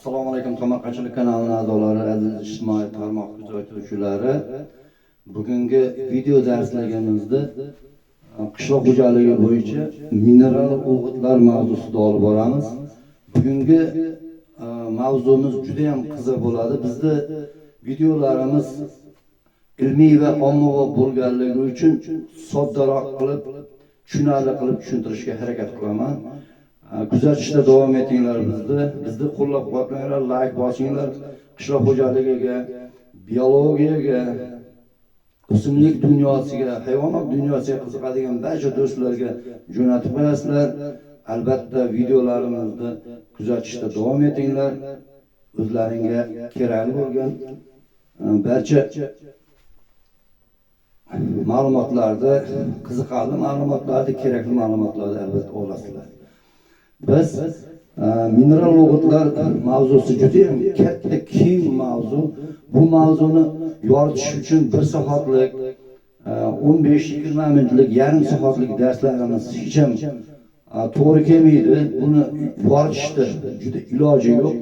Assalomu alaykum tomorqachilik kanalining a'zolari, aziz ijtimoiy tarmoq kuzatuvchilari. Bugungi video darsligimizda qishloq xo'jaligi bo'yicha mineral o'g'itlar mavzusida olib boramiz. Bugungi mavzumiz juda ham qiziq bo'ladi. Bizni videolarimiz ilmiy va ommabop bo'lganligi uchun soddaroq qilib, tushunarli qilib tushuntirishga harakat qilaman. Kuzatishda davom etinglar bizni. Bizni qo'llab-quvvatlanglar, like bosinglar. Qishloq xo'jaligiga, biologiyaga, o'simlik dunyosiga, hayvonot dunyosiga qiziqadigan barcha do'stlarga jo'natib qo'yasizlar. Albatta videolarimizni kuzatishda davom etinglar. O'zlaringga kerakli bo'lgan barcha ma'lumotlarni, qiziqarli ma'lumotlarni, kerakli ma'lumotlarni albatta olasizlar. Biz mineral o'g'itlar mavzusi juda ham katta, keng mavzu. Bu mavzuni yoritish uchun 1 soatlik, 15-20 minutlik, yarim soatlik darslarimiz hech ham to'g'ri kelmaydi. Buni yoritishda juda iloji yo'q,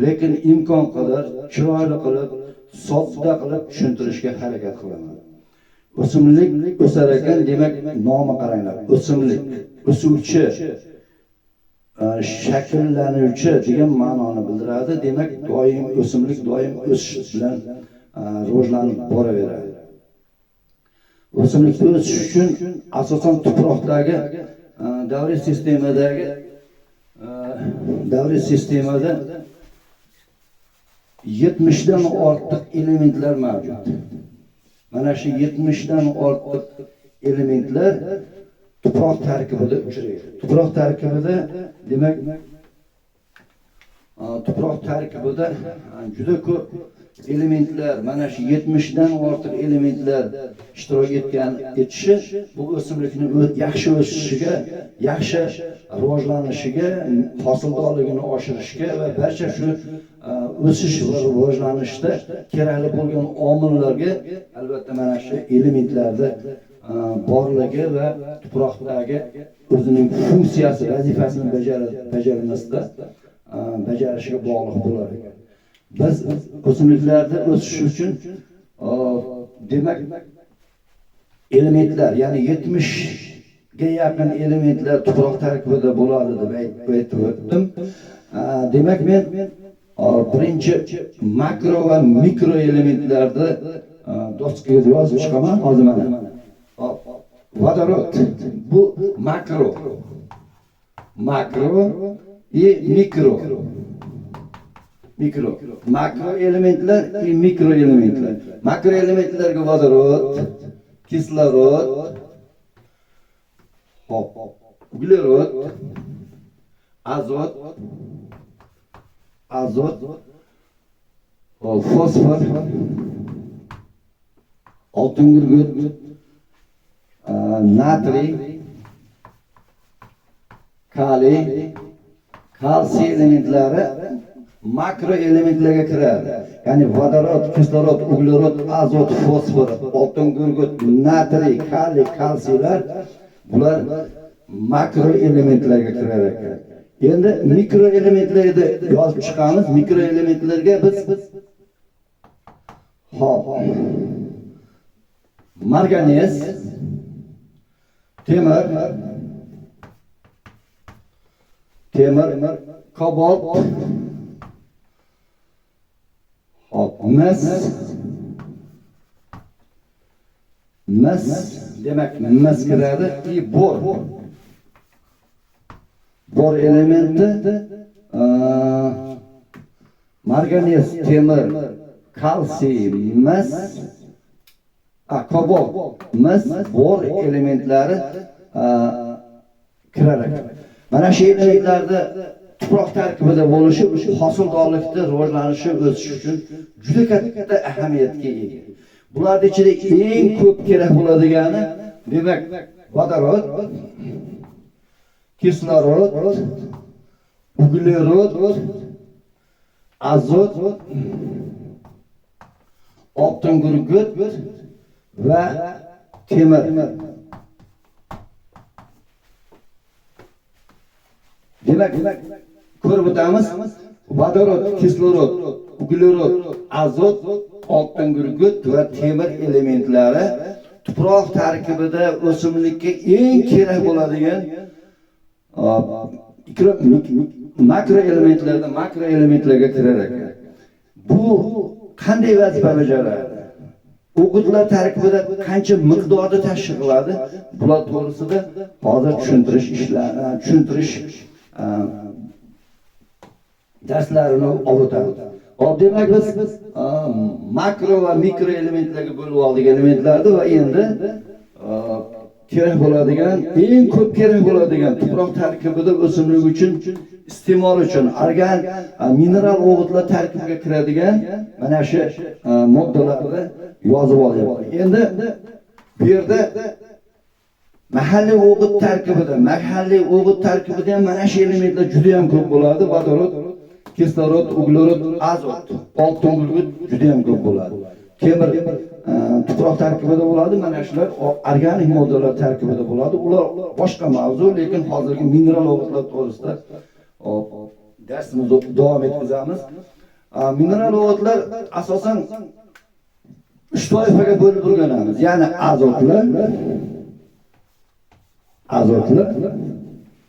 lekin imkon qadar chiroyli qilib, sodda qilib tushuntirishga harakat qilaman. O'simlik o'sar ekan, demak nomi qaranglar. O'simlik, o'suvchi, shakllanuvchi degan ma'noni bildiradi. Demak, doim o'simlik doim o'sish bilan rivojlanib boraveradi. O'simlikni o'sish uchun asosan tuproqdagi davriy sistemadagi davriy sistemada 70 dan ortiq elementlar mavjud. Mana shu 70 dan ortiq elementlar tuproq tarkibida uchraydi. Tuproq tarkibida, demak, tuproq tarkibida juda ko'p elementlar, mana shu 70 dan ortiq elementlar ishtirok etishi bu o'simlikni yaxshi o'sishiga, yaxshi rivojlanishiga, hosildorligini oshirishga va barcha shu o'sish va rivojlanishda kerakli bo'lgan omillarga albatta mana shu elementlarni borligi va tuproqdagi o'zining funksiyasi, vazifasini bajarmasda bajarishiga bog'liq bo'lar ekan. Biz o'simliklarni o'sishi uchun demak elementlar, ya'ni 70 ga yaqin elementlar tuproq tarkibida bo'ladi deb aytib o'tdim. Demak, men birinchi makro va mikro elementlarni doskaga yozib chiqaman hozir mana. Vodorod bu makro, makro и mikro. Mikro, makro elementlar и mikro elementlar. Makro elementlarga vodorod, kislorod, hop, uglerod, azot, azot, fosfor, oltingugurt, natriy, kaliy, kalsiy elementlari makro elementlarga kiradi. Ya'ni vodorod, kislorod, uglerod, azot, fosfor, oltingugurt, natriy, kaliy, kalsiylar bular makro elementlarga kirar ekan. Endi mikro elementlarni yozib chiqamiz. Mikro elementlarga biz hop, marganez, temir, temir, kobalt, hop, mis, mis, demak mis kiradi и bor. Bor elementi marganez, temir, kalsiy, mis, kobalt, mis, bor elementlari kirar ekan. Mana shu elementlarni tuproq tarkibida bo'lishi hosildorlikni rivojlanishi, o'sishi uchun juda katta ahamiyatga ega. Bularning ichida eng ko'p kerak bo'ladigani demak vodorod, kislorod, uglerod, azot, oltingugurt va temir. Demak, ko'rib o'tamiz. Vodorod, kislorod, uglerod, azot, oltingugurt va temir elementlari tuproq tarkibida o'simlikka eng kerak bo'ladigan makroelementlardan makroelementlarga kirar ekan. Bu qanday vazifa bajaradi? O'g'itlar tarkibida qancha miqdorda tashkil qiladi? Bular to'g'risida hozir tushuntirish ishlari, tushuntirish darslarini olib o'tamiz. Hop, demak biz makro va mikro elementlarga bo'lib oldik elementlarni va endi kerak bo'ladigan, eng ko'p kerak bo'ladigan tuproq tarkibida o'simlik uchun iste'mol uchun organ mineral o'g'itlar tarkibiga kiradigan mana shu moddalarni yozib olyapman. Endi bu yerda mahalliy o'g'it tarkibida, mahalliy o'g'it tarkibida ham mana shu elementlar juda ham ko'p bo'ladi. Vodorod, kislorod, uglerod, azot, oltingugurt juda ham ko'p bo'ladi. Temir tuproq tarkibida bo'ladi, mana shular organik moddalar tarkibida bo'ladi. Ular boshqa mavzu, lekin hozirgi mineral o'g'itlar to'g'risida darsimizni davom etkazamiz. Mineral o'g'itlar asosan 3 toifaga bo'lib o'rganamiz. Ya'ni azotlar,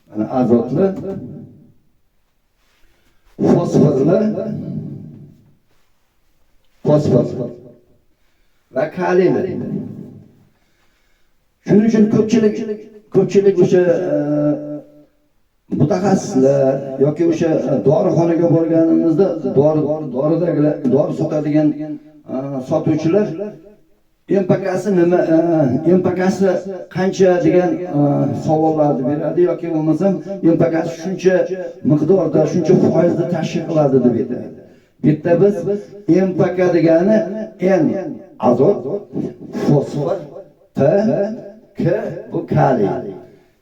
mana azotlar, fosforlar, fosfor va kaliylar. Shuning uchun ko'pchilik o'sha mutaxassislar yoki o'sha dorixonaga borganimizda doridagilar, dori sotadigan sotuvchilar MPKsi nima, MPKsi qancha degan savollarni beradi yoki bo'lmasam MPKsi shuncha miqdorda, shuncha foizda tashkil qiladi deb aytadi. Bu yerda biz MPK degani N azot, fosfor, P, K bu kaliy.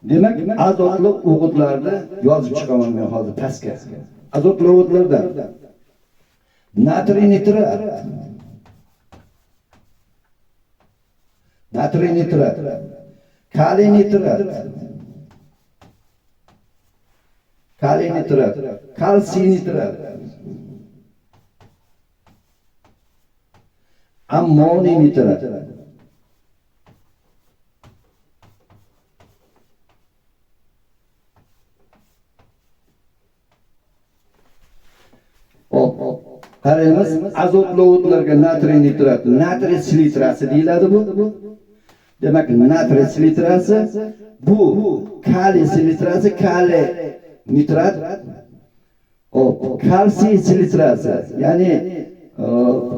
Demak, azotli o'g'itlarni yozib chiqaman men hozir pastga. Azotli o'g'itlardan natriy nitrat, natriy nitrat, kaliy nitrat, kaliy nitrat, kalsiy nitrat, ammoniy nitrat. Hop, qaraymiz, azotli o'g'itlarga natriy nitrat, natriy silitrasi deyiladi bu. Demak, natriy silitrasi, bu kaliy silitrasi, kaliy nitrat, hop, kalsiy silitrasi, ya'ni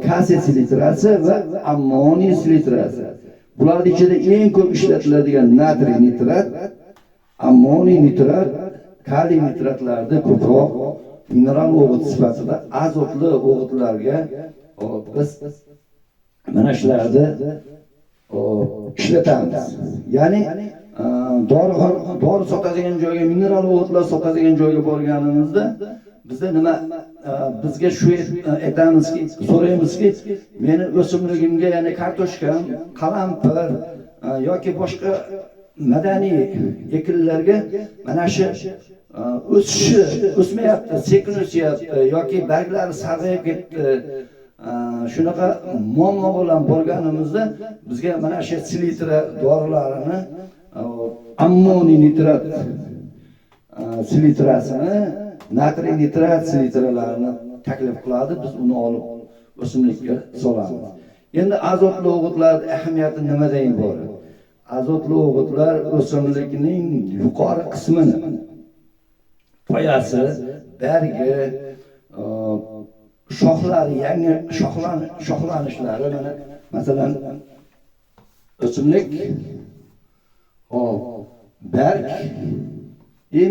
kalsiy silitrasi va ammoniy silitrasi. Bularning ichida eng ko'p ishlatiladigan natriy nitrat, ammoniy nitrat, kaliy nitratlarni ko'proq mineral o'g'it sifatida azotli o'g'itlarga biz mana shularni ishlatamiz. Ya'ni dori sotadigan joyga, mineral o'g'itlar sotadigan joyga borganimizda bizda nima, bizga shu aytamizki, so'raymizki, meni o'simligimga, ya'ni kartoshkam, qalampir yoki boshqa madaniy ekinlarga mana shu o'sishi o'smayapti, sekin o'syapti yoki barglari sarg'ayib ketdi. Shunaqa muammo bilan borganimizda bizga mana shu silitra dorilarini, ammoniy nitrat silitrasini, natriy nitrat silitralarini taklif qiladi. Biz uni olib o'simlikka solamiz. Endi azotli o'g'itlar ahamiyati nimadan iborat? Azotli o'g'itlar o'simlikning yuqori qismini, poyasi, bargi, shoxlari, yangi shoxlanishlari, mana masalan o'simlik, hop, barg,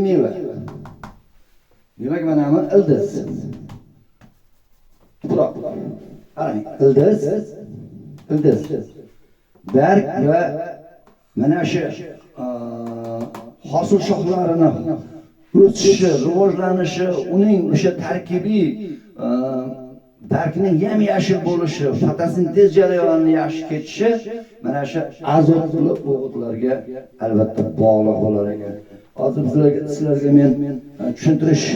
meva. Demak, mana bu ildiz. Tuproq. Qarang, ildiz, ildiz. Barg va mana shu hosil shoxlarini o'sishi, rivojlanishi, uning o'sha tarkibiy bargning yam-yashil bo'lishi, fotosintez jarayonini yaxshi ketishi mana shu azotli o'g'itlarga albatta bog'liq bo'lar ekan. Hozir sizlarga men tushuntirish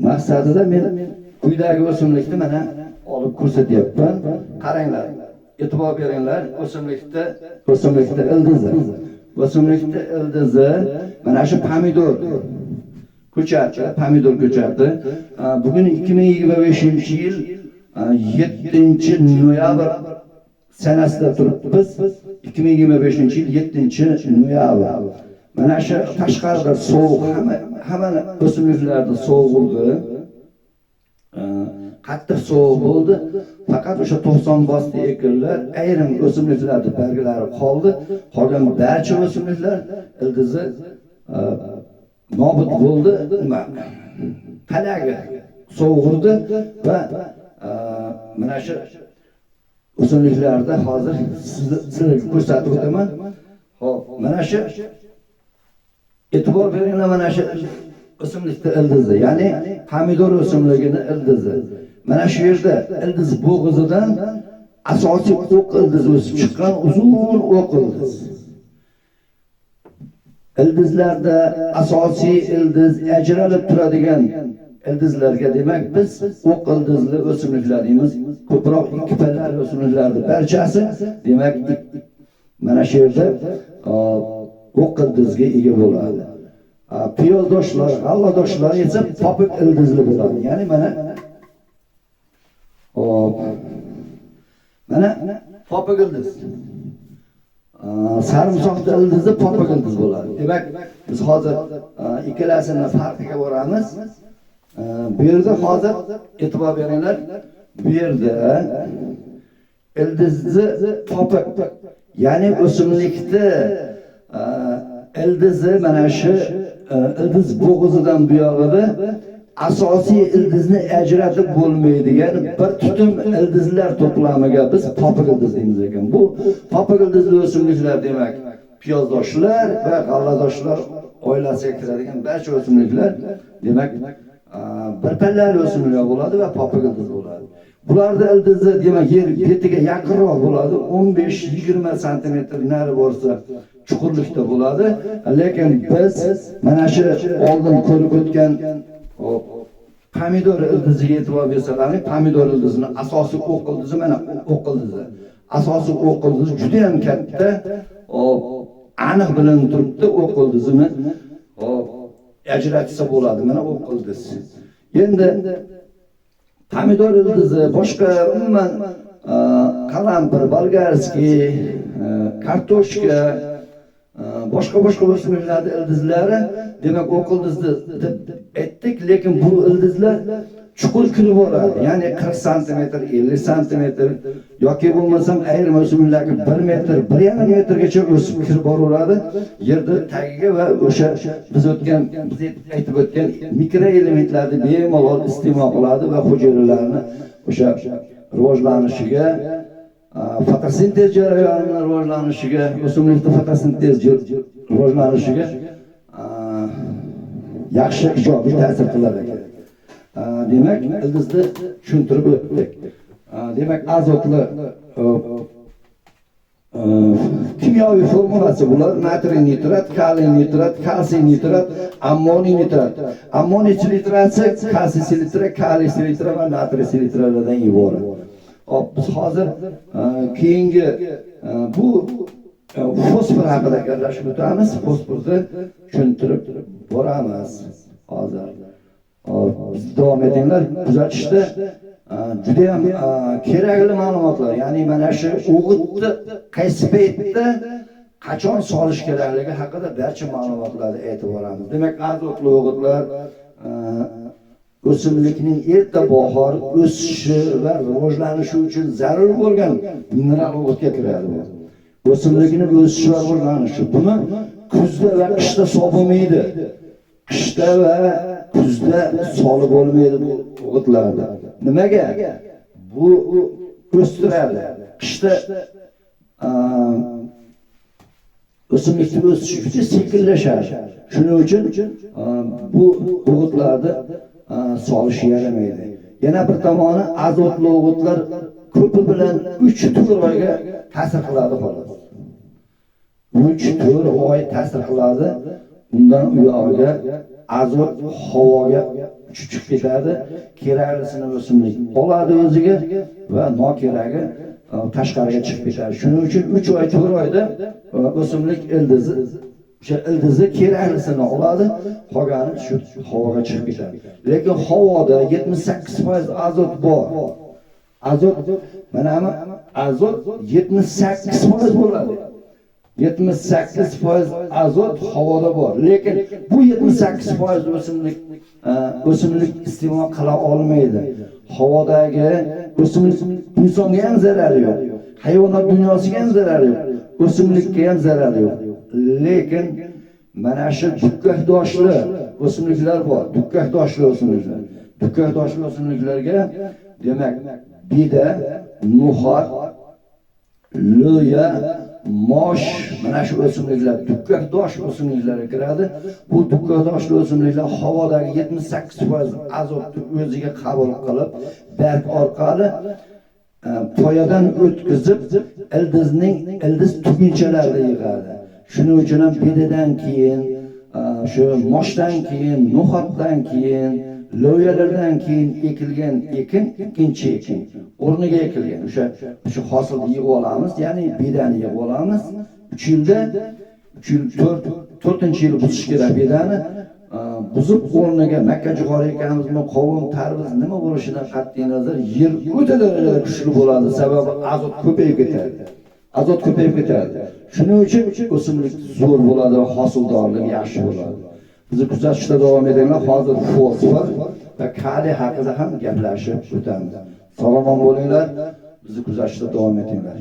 maqsadida men quyidagi o'simlikni mana olib ko'rsatyapman. Qaranglar, e'tibor beringlar, o'simlikni ildizi. O'simlikni ildizi mana shu pomidor ko'chati, pomidor ko'chati. Bugun 2025-yil 7 noyabr sanasida turibmiz. 2025-yil 7 noyabr. Mana shu tashqarida sovuq, hamma o'simliklarda sovuq urdi. Qattiq sovuq bo'ldi. Faqat o'sha 90 bosdi ekinlar, ayrim o'simliklarning barglari qoldi. Qolgan barcha o'simliklar ildizi nobud bo'ldi. Nima? Palagi sovuq urdi va mana shu o'simliklarda hozir sizlarga ko'rsatib o'taman. Xo'p, mana shu, e'tibor beringlar, mana shu o'simlikni ildizi, ya'ni pomidor o'simligini ildizi. Mana shu yerda ildiz bo'g'izidan asosiy o'q ildiz o'sib chiqqan, uzun o'q ildiz. Ildizlarda asosiy ildiz ajralib turadigan ildizlarga, demak, biz o'q ildizli o'simliklar deymiz. Ko'proq ikki pallali o'simliklarni barchasi, demak, mana shu yerda o'q ildizga ega bo'ladi. Piyozdoshlar, g'alladoshlar esa popuk ildizli bo'ladi. Ya'ni mana, hop, mana popuk ildiz. Sarimsoqni ildizi popuk ildiz bo'ladi. Demak, biz hozir ikkalasini farqiga boramiz. Bu yerda hozir e'tibor beringlar. Bu yerda ildizi popuk, ya'ni o'simlikni ildizi mana shu ildiz bo'g'izidan buyog'ida asosiy ildizni ajratib bo'lmaydigan bir tutum ildizlar to'plamiga biz popuk ildiz deymiz ekan. Bu popuk ildizli o'simliklar, demak, piyozdoshlar va g'alladoshlar oilasiga kiradigan barcha o'simliklar, demak, bir pallali o'simliklar bo'ladi va popuk ildiz bo'ladi. Bularni ildizi, demak, yer betiga yaqinroq bo'ladi, 15-20 santimetr nari borsa chuqurlikda bo'ladi. Lekin biz mana shu oldin ko'rib o'tgan, hop, pomidor ildiziga e'tibor bersalaring, pomidor ildizini asosiy o'q ildizi, mana o'q ildizi. Asosiy o'q ildizi juda ham katta, hop, aniq bilinib turibdi, o'q ildizini, hop, ajratsa bo'ladi. Mana o'q ildiz. Endi pomidor ildizi, boshqa umuman qalampir, болгарский, kartoshka, boshqa boshqa o'simliklarni ildizlari, demak, o'q ildizni deb aytdik, lekin bu ildizlar chuqur kirib boradi. Ya'ni 40 santimetr, 50 santimetr yoki bo'lmasam ayrim o'simliklarga 1 metr, 1,5 metrgacha o'sib kirib boraveradi yerni tagiga va o'sha biz aytib o'tgan mikroelementlarni bemalol iste'mol qiladi va hujayralarni o'sha rivojlanishiga, fotosintez jarayonini rivojlanishiga, o'simlikni fotosintez rivojlanishiga yaxshi ijobiy ta'sir qilar ekan. Demak, ildizni tushuntirib o'tdik. Demak, azotli kimyoviy formulasi bular: natriy nitrat, kaliy nitrat, kalsiy nitrat, ammoniy nitrat. Ammoniy selitrasi kalsiy selitra, kaliy selitra va natriy selitralardan iborat. Hop, biz hozir keyingi bu fosfor haqida gaplashib o'tamiz. Fosforni tushuntirib boramiz hozir. Hop, davom etinglar kuzatishda. Judayam kerakli ma'lumotlar, ya'ni mana shu o'g'itni qaysi paytda, qachon solish kerakligi haqida barcha ma'lumotlarni aytib boramiz. Demak, azotli o'g'itlar o'simlikning erta bahor o'sishi va rivojlanishi uchun zarur bo'lgan mineral o'g'itga kiradi bu. O'simlikni o'sishi va rivojlanishi. Buni kuzda va qishda solib bo'lmaydi. Qishda va kuzda solib bo'lmaydi bu o'g'itlarni. Nimaga? Bu o'stiradi. Qishda o'simlikni o'sishi juda sekinlashadi. Shuning uchun bu o'g'itlarni solish yaramaydi. Yana bir tomoni, azotli o'g'itlar ko'pi bilan 3-4 oyga ta'sir qiladi xolos. 3-4 oy ta'sir qiladi. Undan u yog'iga Azot havoga uchib chiqib ketadi. Keraklisini o'simlik oladi o'ziga va nokeragi tashqariga chiqib ketadi. Shuning uchun 3 oy, 4 oyda o'simlik ildizi, o'sha ildizi keraklisini oladi, qolgani shu havoga chiqib ketadi. Lekin havoda 78% azot bor. Azot, mana bu azot 78% bo'ladi. 78% azot havoda bor. Lekin bu 78% o'simlik iste'mol qila olmaydi. Havodagi o'simlik insonga ham zarari yo'q. Hayvonot dunyosiga ham zarari yo'q. O'simlikka ham zarari yo'q. Lekin mana shu dukkakdoshli o'simliklar bor. Dukkakdoshli o'simliklar. Dukkakdoshli o'simliklarga demak bida, no'xat, lo'ya, mosh, mana shu o'simliklar dukkakdosh o'simliklarga kiradi. Bu dukkakdoshli o'simliklar havodagi 78% azotni o'ziga qabul qilib, barg orqali poyadan o'tkazib, ildizning ildiz tugunchalarida yig'adi. Shuning uchun ham bidadan keyin, shu moshdan keyin, no'xatdan keyin, lo'yalardan keyin ekilgan ekin ikkinchi ekin o'rniga ekilgan o'sha shu hosilni yig'ib olamiz, ya'ni bedani yig'ib olamiz. 3 yilda 3 yil 4-chi yil buzish kerak bedani. Buzib o'rniga makka jo'xori ekamizmi, qovun, tarvuz nima bo'lishidan qat'iy nazar yer o'ta darajada kuchli bo'ladi. Sababi azot ko'payib ketadi. Azot ko'payib ketadi. Shuning uchun o'simlik zo'r bo'ladi, hosildorlik yaxshi bo'ladi. Bizni kuzatishda davom etinglar. Hozir fosfor va kaliy haqida ham gaplashib o'tamiz. Sog'lom bo'linglar. Bizni kuzatishda davom etinglar.